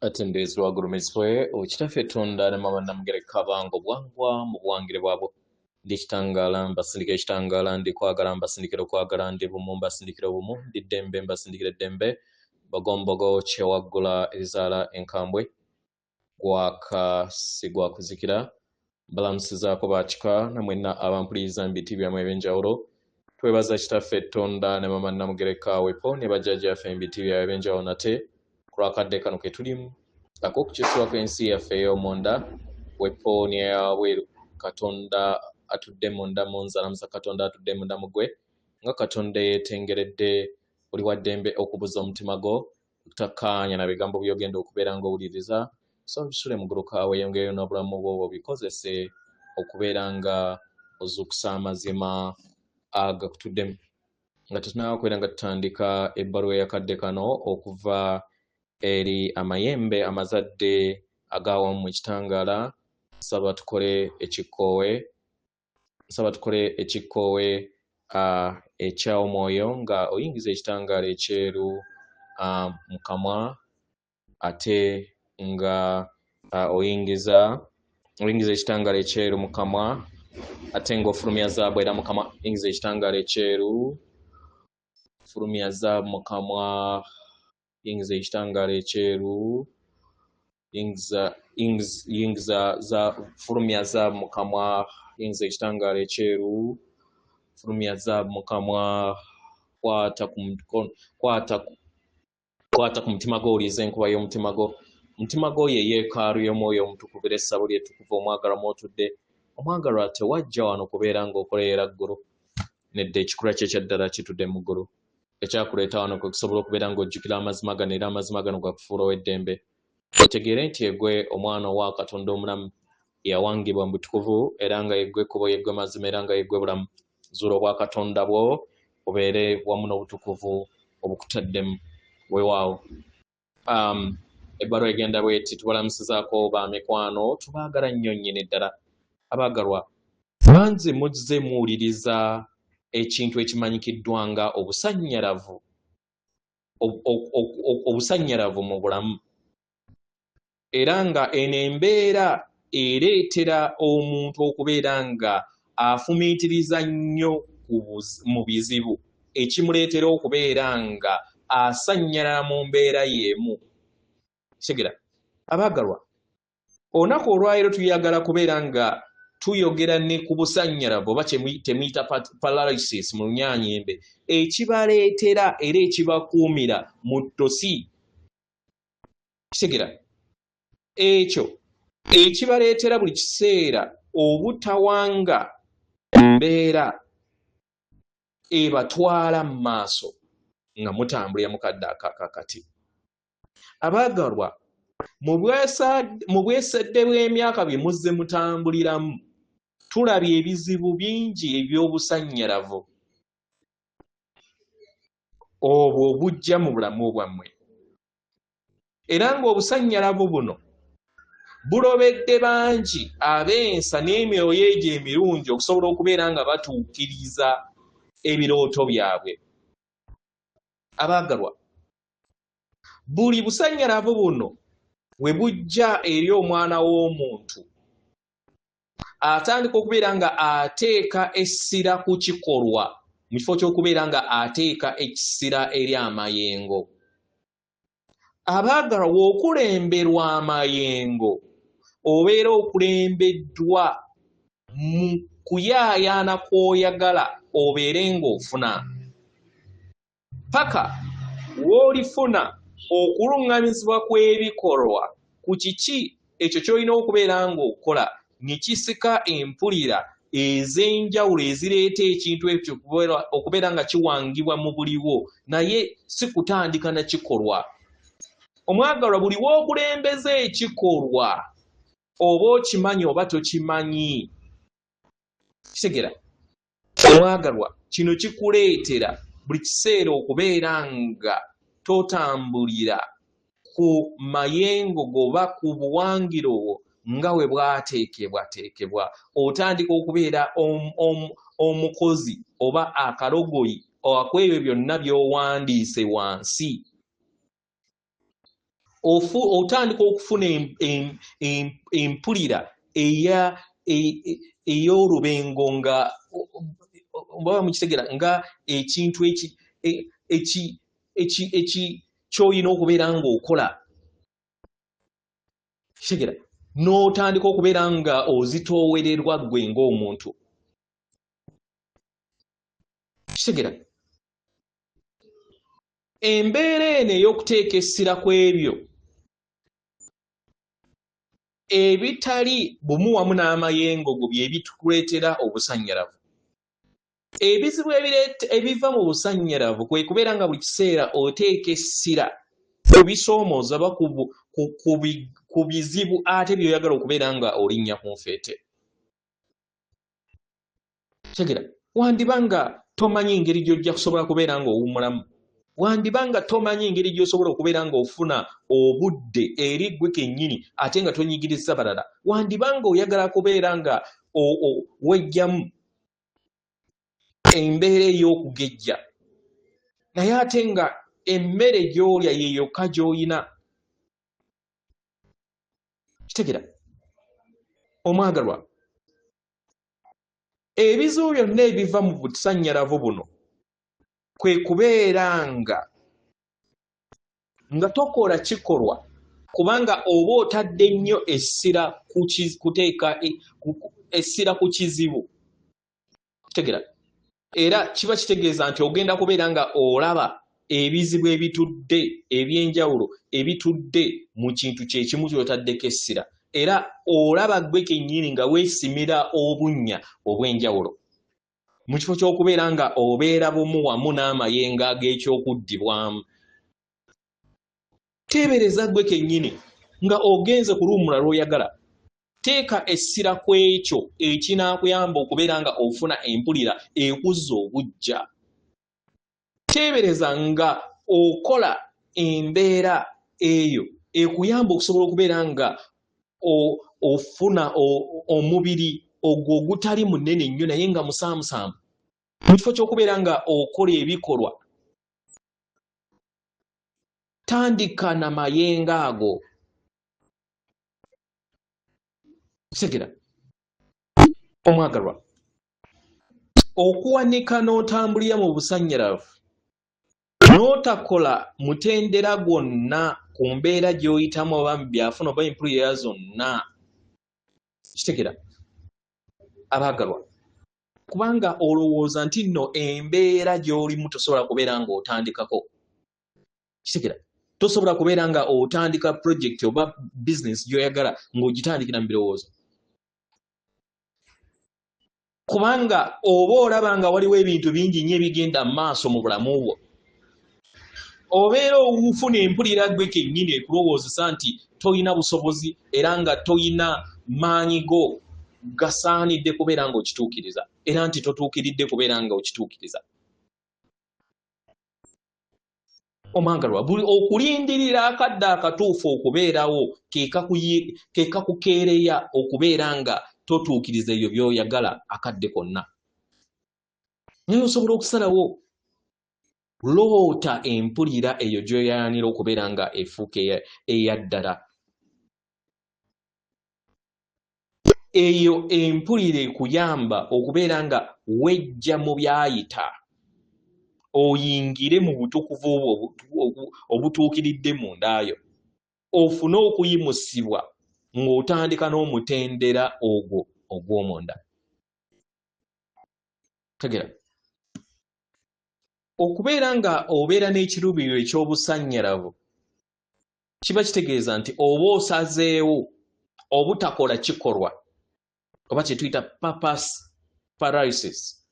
Atenderezebwa agulumizibwe Kitaffe Tonda ne Maama Namugereka abange obuwangwa mu buwangire bwabwo. Ndi kitangaala mbasindikira ekitangaala, ndi kwagala mbasindikira okwagala, ndi bumu mbasindikira obumu, ndi ddembe mbasindikira eddembe. Bagombogo kyewaggula erizaala enkambwe, gwaka si gwa kuzikira. Mbalamusizaako bakika namwenna abampuliriza mu biti byammwe ebyenjawulo. Twebaza Kitaffe Tonda ne Maama Namugereka wepo ne bajjajjaffe mu biti byabwe ebyenjawulo nate ku lw'akadde kano ke tulimu ak'okukyusibwa kw'ensi yaffe ey'omunda wepo n'eyawabweru. Katonda atudde munda mu nze alamusa Katonda atudde munda mu ggwe nga Katonda eyeetengeredde oli wa ddembe okubuza omutima gwo okutakkaanya na bigambo by'ogenda okubeera ng'owuliriza so bisule muguluka weeyongereyo n'obulamu bwo obikozese okubeera nga ozuukusa amazima agakutuddemu. Nga tetunnaba kubeera nga tutandika ebbaluwa ey'akadde kano okuva eri amayembe amazadde ag'awamu mu kitangaala, nsaba tukole ekikkoowe, nsaba tukole ekikkoowe ekya omwoyo nga oyingiza ekitangaala ekyeru mu kamwa ate nga oyingiza ekitangaala ekyeru mu kamwa ate ng'ofulumya zaabu era mu kamwa. Yingiza ekitangaala ekyeru, fulumya zaabu mu kamwa, yingiza ekitangaala ekyeru, fulumya zaabu mu kamwa, yingiza ekitangaala ekyeru, fulumya zaabu mu kamwa, kwata ku mukono, kwata ku mutima gwo, owulirize enkuba y'omutima gwo. Omutima gwo ye yeekaalu y'omwoyo omutukuvu era essabo lye ettukuvu omwagalwa mw'otudde. Omwagalwa tewajja wano kubeera ng'okolerera ggulu, nedda ekikula kye ekyaddala kitudde mu ggulu. Ekyakuleeta wano kwe kusobola okubeera ng'ojjukira amazima gano era amazima gano gakufuula ow'eddembe. Otegeere nti yeggwe omwana owa Katonda omulamu eyawangibwa mu butukuvu era nga yeggwe kkubo, yeggwe mazima era nga yeggwe bulamu. Zuula obwakatonda bwo obeere wamu n'obutukuvu obukutaddemu. Weewaawo. Ebbaluwa egenda bw'eti, tubalamusizaako ba mikwano, tubaagala nnyo nnyini ddala. Abaagalwa, bangi muzze muwuliriza ekintu ekimanyikiddwa nga obusannyalavu, obusannyalavu mu bulamu. Era nga eno embeera ereetera omuntu okubeera nga afumiitiriza nnyo mu bizibu, ekimuleetera okubeera nga asannyalala mu mbeera y'emu. Kitegeera? Abaagalwa, olunaku olwaleero tuyagala kubeera nga tuyogera ne ku busannyalavu oba temuyita paralysis mu Lunyaanyembe, ekibaleetera era ekibakuumira mu ttosi. Kitegeera? Ekyo ekibaleetera buli kiseera obutawanga mbeera ebatwala mu maaso nga mutambulira mu kadde akakakati. Abaagalwa, mu bwesedde bw'emyaka bye muzze mutambuliramu, tulabye ebizibu bingi eby'obusannyalavu obwo obujja mu bulamu bwammwe. Era ng'obusannyalavu buno bulobedde bangi ab'ensa n'emyoyo egyo emirungi okusobola okubeera nga batuukiriza ebirooto byabwe. Abaagalwa, buli busannyalavu buno bwe bujja eri omwana w'omuntu, atandika okubeera nga ateeka essira ku kikolwa mu kifo ky'okubeera nga ateeka essira eri amayengo. Abaagalwa, w'okulemberwa amayengo, obeera okulembeddwa mu kuyaayaana kw'oyagala obeere ng'ofuna. Paka w'olifuna okuluŋŋamizibwa kw'ebikolwa ku kiki ekyo ky'olina okubeera ng'okola ne kisika empulira ez'enjawulo ezireeta ekintu ekyo okubeera nga kiwangibwa mu buliwo, naye si kutandika na kikolwa. Omwagalwa, buli w'okulembeza ekikolwa oba okimanyi oba tokimanyi. Kitegeera? Omwagalwa, kino kikuleetera buli kiseera okubeera nga totambulira ku mayengo goba ku buwangiro bwo nga bwe bwateekebwateekebwa. Otandika okubeera omukozi oba akalogoyi akw'ebyo byonna by'owandiise wansi. Otandika okufuna empulira ey'olubengo nga oba mukitegera nga ekintu ky'olina okubeera ng'okola. Kitegera n'otandika okubeera nga ozitoowererwa ggwe ng'omuntu. Kitegera embeera eno ey'okuteeka essira ku ebyo ebitali bumu wamu n'amayengo go bye bituleetera obusannyalavu. Ebizibu ebiva mu busannyalavu kwe kubeera nga buli kiseera oteeka essira ku bisoomooza oba ku bizibu ate by'oyagala okubeera nga olinnya ku nfeete. Tegera wandiba nga tomanyi ngeri gy'ojja kusobola kubeera ng'owummulamu, wandiba nga tomanyi ngeri gy'osobola okubeera ng'ofuna obudde eri ggwe kennyini ate nga tonyigiriza balala, wandiba ng'oyagala kubeera nga weggyamu embeera ey'okugejja naye ate nga emmere gy'olya ye yokka gy'olina. Kitegera omwagalwa, ebizibu byonna ebiva mu busannyalavu buno kwe kubeera nga tokola kikolwa kubanga oba otadde nnyo essira kuteeka essira ku kizibu. Kitegera era kiba kitegeeza nti ogenda kubeera nga olaba ebizibu ebitudde eby'enjawulo ebitudde mu kintu kyekimu ky'otaddeko essira, era olaba ggwe kennyini nga weesimira obunnya obw'enjawulo mu kifo ky'okubeera nga obeera bumu wamu n'amayengo ag'ekyokuddibwamu. Teebereza ggwe kennyini nga ogenze ku luwummula lw'oyagala. Teeka essira ku ekyo ekinaakuyamba okubeera nga ofuna empulira ekuzza obuggya. Teebereza nga okola embeera eyo ekuyamba okusobola okubeera nga ofuna omubiri ogwo ogutali munene nnyo naye nga musaamusaamu, mu kifo ky'okubeera nga okola ebikolwa. Tandika na mayengo ago. Kitegera omwagalwa, okuwanika n'otambulira mu busannyalavu n'otakola mutendera gwonna ku mbeera gy'oyitamu oba mu byafuna oba empulira zonna. Kitegera abaagalwa, kubanga olowooza nti nno embeera gy'olimu tosobola kubeera ng'otandikako. Kitegera tosobola kubeera nga otandika project oba business gy'oyagala ng'ogitandikira mu birowoozo, kubanga oba olaba nga waliwo ebintu bingi nnyo ebigenda mu maaso mu bulamu bwo. Obeera ofuna empulira ggwe kennyini ekulowoozesa nti tolina busobozi era nga tolina maanyi go gasaanidde kubeera ng'okituukiriza, era nti totuukiridde kubeera nga okituukiriza. Omwagalwa, buli okulindirira akadde akatuufu okubeerawo ke kakukeereya okubeera nga totuukiriza ebyo by'oyagala akadde konna. Naye osobola okusalawo loota empulira eyo gy'oyayanira okubeera nga efuuka eya ddala. Eyo empulira ekuyamba okubeera nga wejja mu byayita, oyingire mu butukuvu bwo obutuukiridde mu ndaayo, ofune okuyimusibwa ng'otandika n'omutendera ogwo ogw'omunda. Tegera okubeera nga obeera n'ekiruubirirwa eky'obusannyalavu kiba kitegeeza nti oba osazeewo obutakola kikolwa oba kye tuyita purpose paralysis,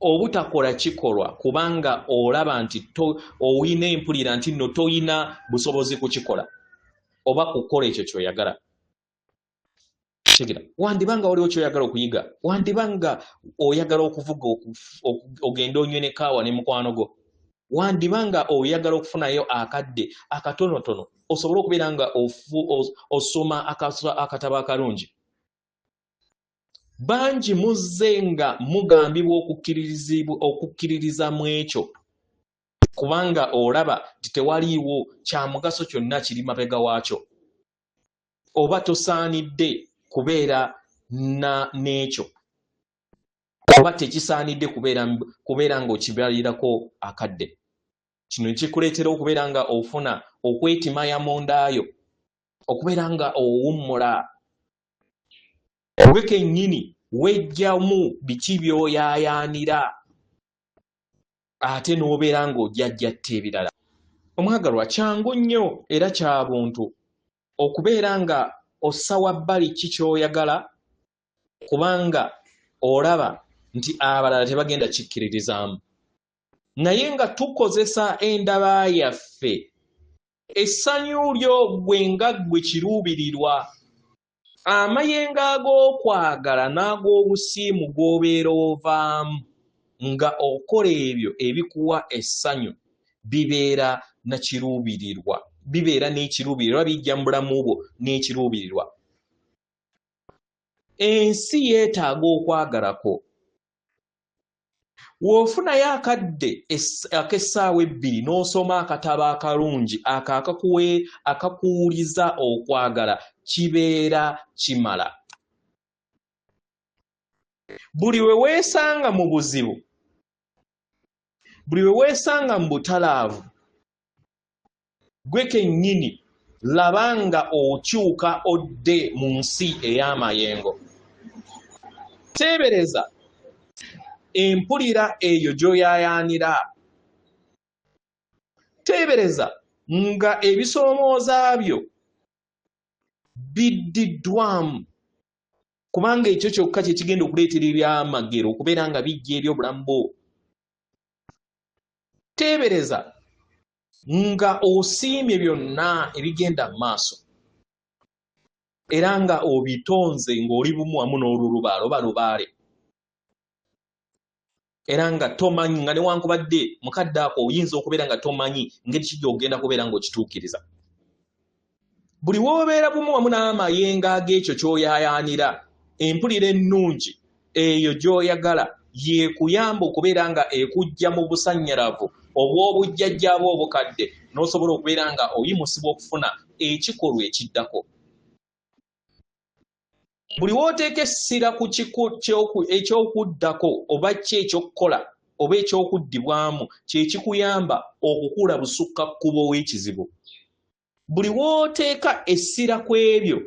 obutakola kikolwa kubanga olaba nti olina empulira nti nno toyina busobozi kukikola oba kukola ekyo ky'oyagala. Kitegera wandiba nga waliwo ky'oyagala okuyiga, wandiba nga oyagala okuvuga ogende onywe ne kaawa ne mukwano gwo, wandiba nga oyagala okufunayo akadde akatonotono osobole okubeera nga osoma akatabo akalungi. Bangi muzze nga mugambibwa okukkiririza mu ekyo. Kubanga olaba nti tewaliiwo kya mugaso kyonna kiri mabega waakyo, oba tosaanidde kubeera na n'ekyo, oba tekisaanidde kubeera ng'okibalirako akadde. Kino kikuleetera okubeera nga ofuna okwetimaya mundaayo, okubeera nga owummula gwe kennyini, wejjamu biki by'oyaayaanira, ate n'obeera ng'ojjajjatta ebirala. Omwagalwa, kyangu nnyo era kya buntu okubeera nga ossa wabbali ki ky'oyagala, kubanga olaba nti abalala tebagenda kikkiririzaamu. Naye nga tukozesa endaba yaffe, essanyu lyo ggwe nga ggwe kiruubirirwa, amayengo ag'okwagala n'ag'obusiimu g'obeera ovaamu nga okola ebyo ebikuwa essanyu bibeera na kiruubirirwa, bibeera n'ekiruubirirwa, bijja mu bulamu bwo n'ekiruubirirwa. Ensi yeetaaga okwagala kwo. W'ofunayo akadde ak'essaawa ebbiri n'osoma akatabo akalungi ako akakuwuliza okwagala, kibeera kimala. Buli we weesanga mu buzibu, buli we weesanga mu butalaavu, gwe kennyini laba nga okyuka odde mu nsi ey'amayengo. Teebereza empulira eyo gy'oyaayaanira. Teebereza nga ebisoomooza byo biddiddwamu, kubanga ekyo kyokka kye kigenda okuleetera ebyamagero okubeera nga bijja eri obulamu bwo. Teebereza nga osiimye byonna ebigenda mu maaso, era nga obitonze ng'oli bumu wamu n'olulubaale oba lubaale, era nga tomanyi, nga newankubadde mukadde ako oyinza okubeera nga tomanyi ngeri ki gy'ogenda kubeera ng'okituukiriza. Buli w'obeera bumu wamu n'amayengo ag'ekyo ky'oyaayaanira, empulira ennungi eyo gy'oyagala yeekuyamba okubeera nga ekujja mu busannyalavu obw'obujjajjaabwo obukadde, n'osobola okubeera nga oyimusibwa okufuna ekikolwa ekiddako. Buli w'oteeka essira ku ekyokuddako oba ki ekyokukola oba ekyokuddibwamu, kye kikuyamba okukula busukka kkubo w'ekizibu. Buli w'oteeka essira ku ebyo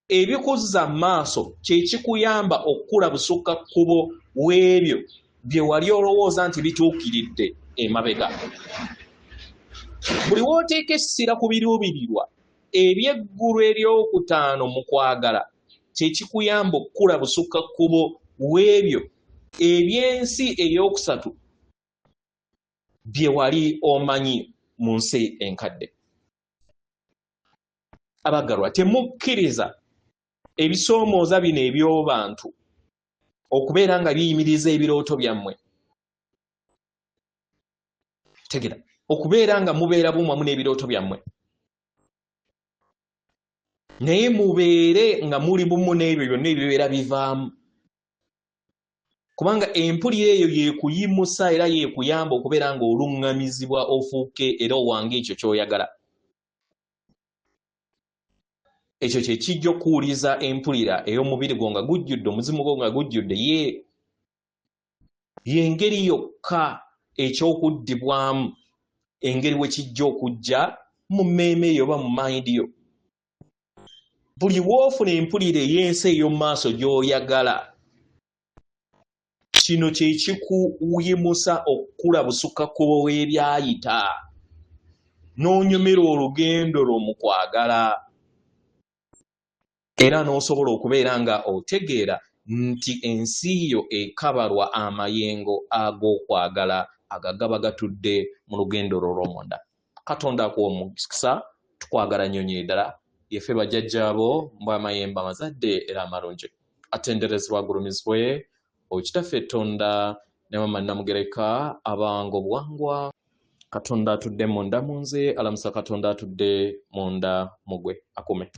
ebikuzza mu maaso, kye kikuyamba okukula busukka kkubo w'ebyo bye wali olowooza nti bituukiridde emabega. Buli w'oteeka essira ku biruubirirwa eby'eggulu eryokutaano mu kwagala, kye kikuyamba okukula busukka kkubo w'ebyo eby'ensi ey'okusatu bye wali omanyi mu nsi enkadde. Abagalwa, temukkiriza ebisoomooza bino eby'obantu okubeera nga biyimiriza ebirooto byammwe. Tegera okubeera nga mubeera bumu wamu n'ebirooto byammwe, naye mubeere nga muli bumu n'ebyo byonna ebibeera bivaamu, kubanga empulira eyo yekuyimusa era yekuyamba okubeera nga oluŋŋamizibwa ofuuke era owange ekyo ky'oyagala. Ekyo kye kijja okuwuliza empulira ey'omubiri gwo nga gujjudde, omuzimu gwo nga gujjudde. Ye y'engeri yokka ekyokuddibwamu engeri we kijja okujja mu mmeeme eyo oba mu mayindi yo. Buli w'ofuna empulira ey'ensi ey'omu maaso gy'oyagala, kino kye kikuyimusa okukula busukka kkubo w'ebyayita, n'onyumirwa olugendo lwo mu kwagala, era n'osobola okubeera nga otegeera nti ensi yo ekabalwa amayengo ag'okwagala agagaba gatudde mu lugendo lwo olw'omunda. Katonda akuwa omukisa. Tukwagala nnyo nnyo ddala. Yeffe bajjajjaabo mbw'amayembe amazadde era amalungi. Atenderezebwa agulumizibwe Okitaffe Tonda ne Mama Namugereka abanga obuwangwa. Katonda atudde munda mu nze alamusa Katonda atudde munda mu gwe akume.